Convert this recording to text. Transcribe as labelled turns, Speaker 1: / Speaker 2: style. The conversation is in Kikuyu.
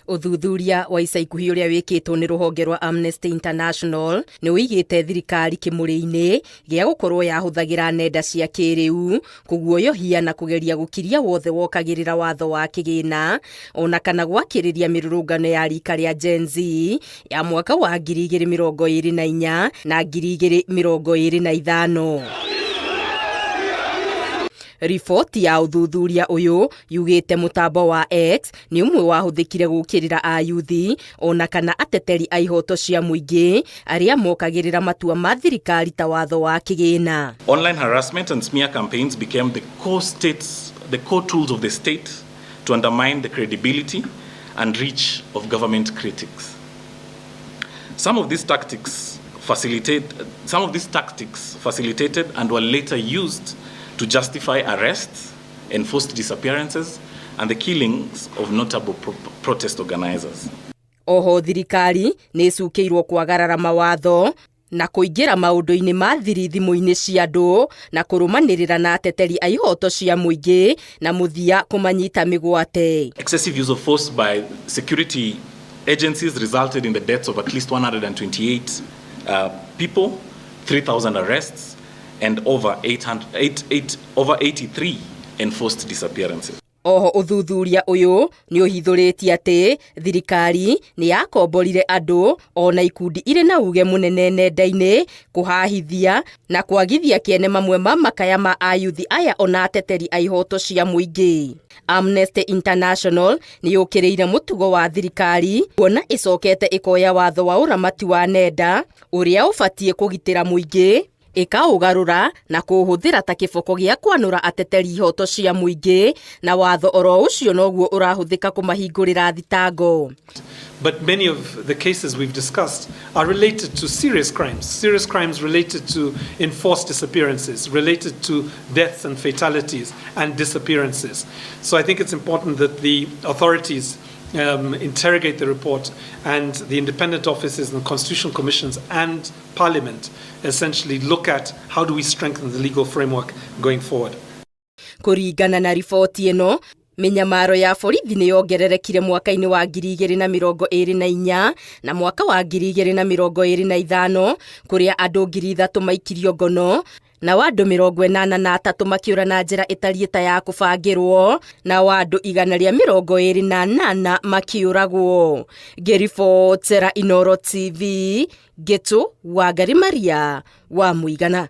Speaker 1: Ũthuthuria wa ica ikuhĩ ũrĩa wĩkĩtwo nĩ rũhonge rwa Amnesty International nĩ ũigĩte thirikari kĩmũrĩ-inĩ gĩa gũkorwo yahũthagĩra nenda cia kĩrĩu kũguoyohia na kũgeria gũkiria wothe wokagĩrĩra watho wa kĩgĩna ona kana gwakĩrĩria mĩrũrũngano ya rika rĩa Gen Z ya mwaka wa 2024 na 2025. Riboti ya ũthuthuria ũyũ yugĩte mũtambo wa X nĩ ũmwe wahũthĩkire gũkĩrĩra ayuthi ona kana ateteri a ihoto cia mũingĩ arĩa mokagĩrĩra matua ma thirikari ta watho wa kĩgĩna.
Speaker 2: Online harassment and smear campaigns became the core states, the core tools of the state to undermine the credibility and reach of government critics. Some of these tactics facilitated and were later used to justify arrests, enforced disappearances, and the killings of notable protest organizers.
Speaker 1: Oho thirikari nĩ ĩcukĩirwo kwagarara mawatho na kũingĩra maũndũ-inĩ ma thiri thimũ-inĩ cia andũ na kũrũmanĩrĩra na ateteri a ihoto cia mũingĩ na mũthia kũmanyita mĩgwate.
Speaker 2: Excessive use of force by security agencies resulted in the deaths of at least 128 people, 3,000 arrests, and over 800, eight, eight, over 83 enforced disappearances.
Speaker 1: Oho ũthuthuria ũyũ nĩ ũhithũrĩtie atĩ thirikari nĩ yakomborire andũ ona ikundi irĩ na uge mũnene nenda-inĩ kũhahithia na kwagithia kĩene mamwe ma makaya ma ayuthi aya ona ateteri a ihoto cia mũingĩ. Amnesty International nĩ yũkĩrĩire mũtugo wa thirikari kuona ĩcokete ĩkoya watho wa ũramati wa nenda ũrĩa ũbatiĩ kũgitĩra mũingĩ ĩkaũgarũra na kũũhũthĩra ta kĩboko gĩa kwanũra ateteri ihoto cia mũingĩ na watho oro ũcio noguo ũrahũthĩka kũmahingũrĩra thitango.
Speaker 3: But many of the cases we've discussed are related to serious crimes related to enforced disappearances, related to deaths and fatalities and disappearances. So I think it's important that the authorities interrogate the report, and the independent offices and constitutional commissions and parliament essentially look at how do we strengthen the legal framework going forward.
Speaker 1: Kũringana na riboti ĩno, mĩnyamaro ya borithi nĩ yongererekire mwaka-inĩ wa 2024 na mwaka wa 2025, kũrĩa andũ 3,000 maikirio ngono na andũ 83 makĩũra na njĩra ĩtariĩ ta ya kũbangĩrwo na andũ 128 makĩũragwo. Ngĩribotera Inoro TV, Ngĩtũ Wangari Maria wa Mũigana.